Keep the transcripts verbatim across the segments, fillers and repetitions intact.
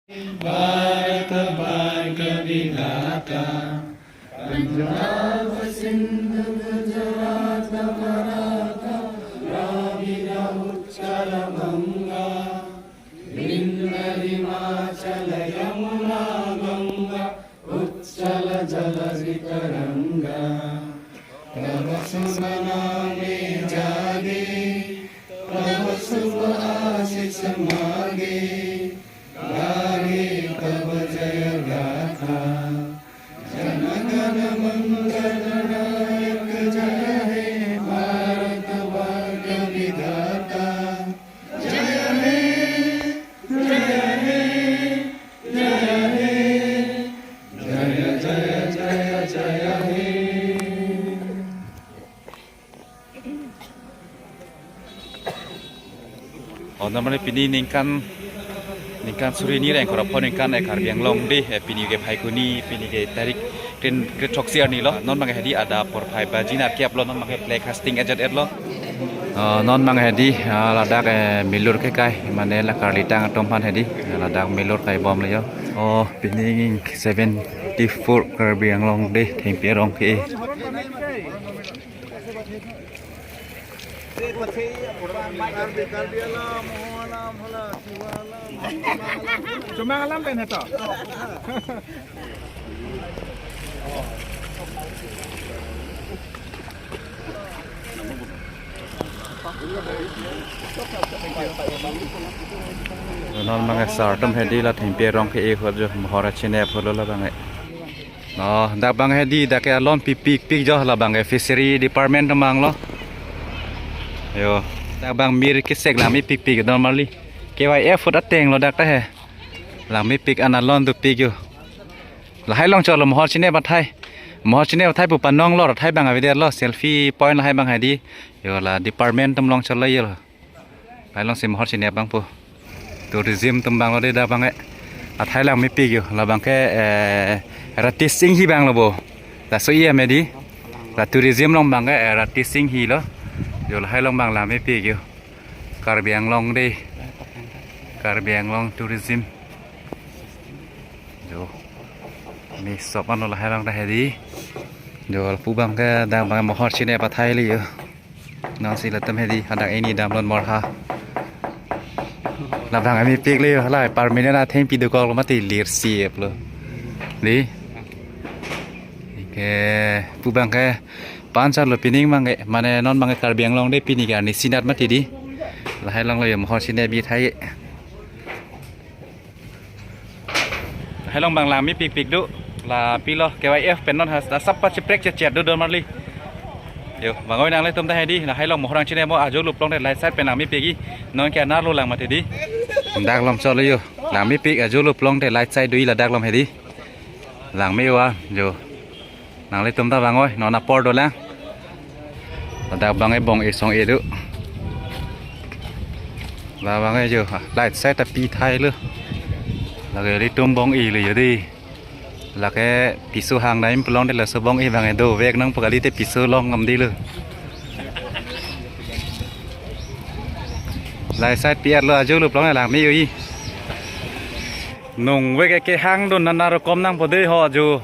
भारतभाग्यविधाता। पञ्जाब सिन्धु गुजरात मराठा द्राविड उत्कल बंगा। विन्ध्य हिमाचल यमुना गंगा उच्छल जल तरंगा। तव शुभ नामे जागे, तव शुभ आशीष मागे, गाहे तव जय गाथा। जन गण मंगल नायक जय हे, भारत भाग्य विधाता। जय हे, जय हे, जय हे, जय जय जय जय हे। Oh, normally pini ningkan, ningkan suri ni reng korapho ningkan, eh, Karbi Anglong Day, eh, pini ke Phaikuni, pini ke tarik kre-, krethoksi arni lo. Non abang hedi adap porphai baji nerkep lo, non abang ke flag hoisting ejat et lo. Oh, non abang hedi, ah, ladak, eh, milur kekai, mane la karlitang atum aphan hedi, ladak milur kai bom le yo. Oh, pini seventy-four Karbi Anglong Day, thengpi arong ke. Chomang alam pen heto. Non abang ke sar atum hedi la thengpi arong ke-e ahut jo mohor chine aphulo la abang ke. Oh, dak abang hedi dak ke alon pipikpik jo, la abang ke fishery department atum abang lo. Yo, dak abang mir kesek langmepikpik normally. K Y F ahut ateng lo dak ta he. Langmepik an alon dopik yo. Lahai along cholo mohor chine bathai. Mohor chine bathai pu panong lo, athai abang avedet lo, selfie point lahai abang hedi. Yo, la department atum along cholo yo. Lahai along si mohor chine abang pu. Tourism atum abang lo de dak abang ke. Athai langmepik yo, la abang ke, eh, Rati Singhi abang lo bo. Laso iya medi. La tourism along abang ke, eh, Rati Singhi lo. Yo, lahai along abang langmepik yo. Karbi Anglong Day. Karbi Anglong tourism. Jo. Mi sop ano lahai along ta hedi. Jo, lapu abang ke dak abang mohor chine bathai le yo. Non si latum hedi, hadak ini damlon morha. La abang amepik le yo, la permanent athengpi dokok lo mati lir si aplo. Di. Ke pu abang ke pan char lo pining abang ke, mane non abang ke Karbi Anglong Day pini ke arni sinat mati di. Lahai along lo yo mohor chine bathai. Lahai along abang langmepikpik do. La pilo K Y F pen non has da sap pachiprek chechet do normally. Yo, abang oi nanglitum ta hedi, lahai along mohor nangchine mo ajo luplong te light side pen langmepik-i. Non ke anar lo lang mati di. Dak along cholo yo. Langmepik ajo luplong te light side do-i ladak along hedi. Langme wa jo. Nanglitum ta abang oi, non apor dolang. Ladak abang ke bong-e song-e do. La abang ke jo, light side ta pithai lo. Lake ilitum bong-e lo yo di. Lake piso hang daim pulote laso bong-e abang ke dovek nang pu kali te piso long ngam di lo. Light side pi-et lo ajo luplong langme yo-i. Nungve ke kehang dun nana rokom nangpo de ho jo.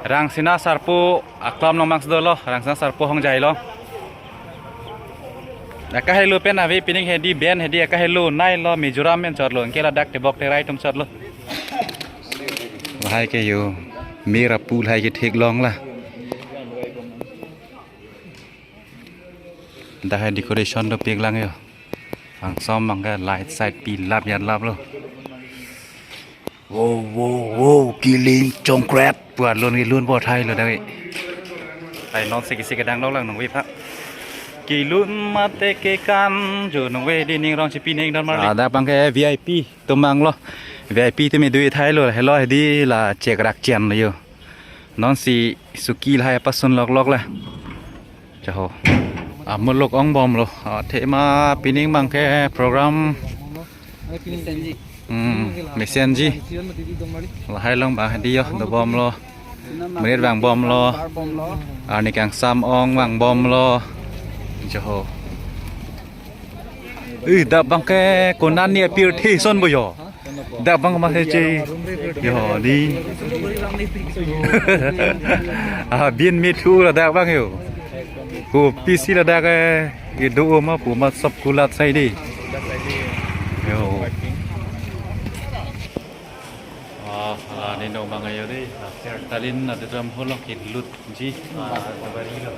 Rangsina Sarpo aklom along abang si dolo, Rangsina Sarpo hongjai lo. Akahelo pen ave pining hedi ben hedi akahelo nei lo Mizoram pen chot lo, anke ladak tebok terai atum chot lo. Lahai ke yo, mir apu lahai ke theklong la. Dak hai decoration dopik lang yo. Bangso abang ke light side pi lap ya lap lo. Wo, wo, wo, kiling chongkret. Puan lun kilun bathai lo dak. Hai non si kisi kedang lo lang nungve pha. Kilun mate kekan jo nungve di ning rong chipi ning don mar. Ladak abang ke V I P atum abang lo. V I P atum do-i thai lo. Helo hedi la chek rak chen lo yo. Non si suki lahai pasun lok lok la. Chaho. Amuluk ong bom lo. Athema pining abang ke program. Hmm, mesenji. Lahai along abang hedi yo, dobom lo. Menit abang bom lo. Arni kangsam ong abang bom lo. Chaho. Ih, dak abang ke konat ni apir thi son bo yo. Dak abang ma he che. Yo, di. Ah, bin mi thu ladak abang yo. Kopisi ladak, eh, kedo ma pu ma sop kulat sai di. Yo. Ah, la ne no abang yo di. La Sertalin na de ram holo ke lut. Ji, ah, tabari lo.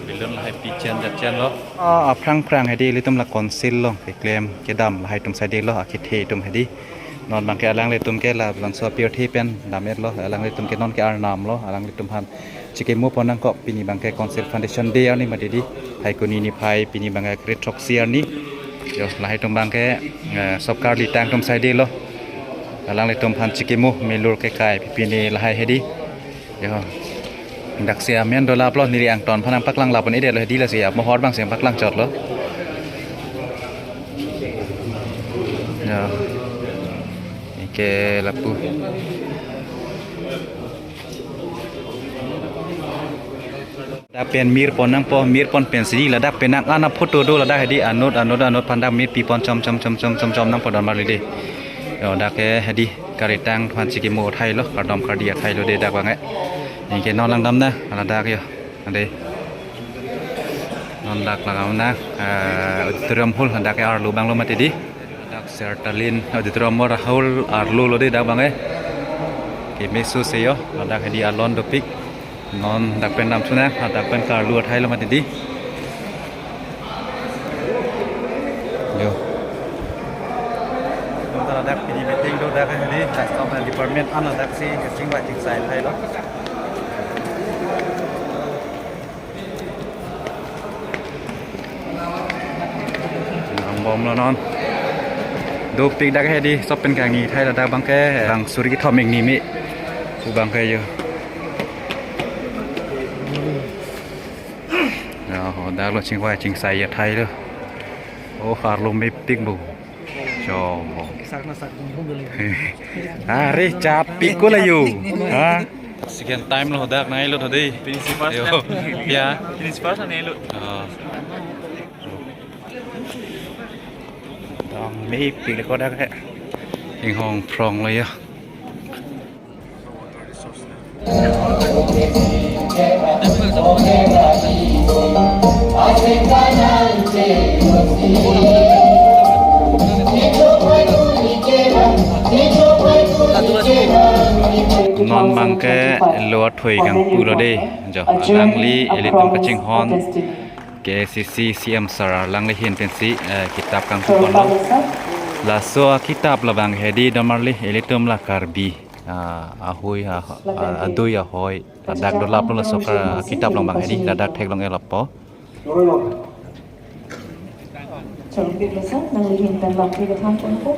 Balloon lahai pichen jachen lo. Ah, aphrang phrang hedi ilitum la council lo, keklem kedam lahai atum side lo, akethe atum hedi. Non abangke alanglitum ke labangso apirthe pen dam-et lo, alanglitum ke non ke arnam lo, alanglitum aphan chikimo pon nangkok, pini abangke Council Foundation Day arni mati di. Hai kuni niphai, pini abangke kre throksi arni. Yo, lahai atum abangke, eh, sop karli tang atum side lo. Alanglitum aphan chikimo, milur kekai, pipine lahai hedi. Yo. Dak si amen dolap lo, neli angton aphan nangpaklang lapon ide lo hedi, lasi amohor abang si nangpaklang chot lo. Yo. Ike lapu. Dak pen mir pon nangpo, mir pon pensi ladak pen nang ana photo do ladak hedi, anut anut anut aphan dak mir pi pon chom chom chom chom chom chom nangpo don marli de. Yo, dak ke hedi karitang aphan chikimo athai lo, kardom kardi athai lo de dak abang eh. Anke non langdam na, ladak yo. Ade. Non dak langdam na, eh, auditorium hall dak ke arlo abang lo mati di. Dak Sertalin auditorium hall arlo lo de dak abang eh. Kemeso se yo, dak hedi alon dopik. Non dak pen damthu na, dak pen karlu athai lo mati di. Yo. Dak pini meeting do dak hedi, custom department an dak si chingvai chingsai athai lo. Nang bom lo non. Dopik dak hedi, sop pen kangni athai ladak abangke, bang suri kethom ingni me. Pu abangke yo. Ya, ho, dak lo chingvai chingsai athai lo. Oh, arlo mepik bu. Chomo. Sak na sak dun hum dun. Are, chapik ko la yo. Ha? Second time lo dak nai lo tadi. Principal. Yo. Kan? Ya. Principal kan nai lo. Ah. Dong mepik le ko dak he. Inghong phrong lo ya. Non abangke lo athoi kangpu lo de, jo, alangli ilitum kachinghon K A C C C M sir alangli ahin pensi, eh, kitap kangpu pon lo. Laso akitap labang hedi don marli ilitum la Karbi, ah, ahui, ah, ah, adui ahoi. Ladak dolap lo laso akitap along abang hedi, ladak theklong-et lapo. Chorong pik lo sir, nangli ahin pen lam pik aphan pon ko.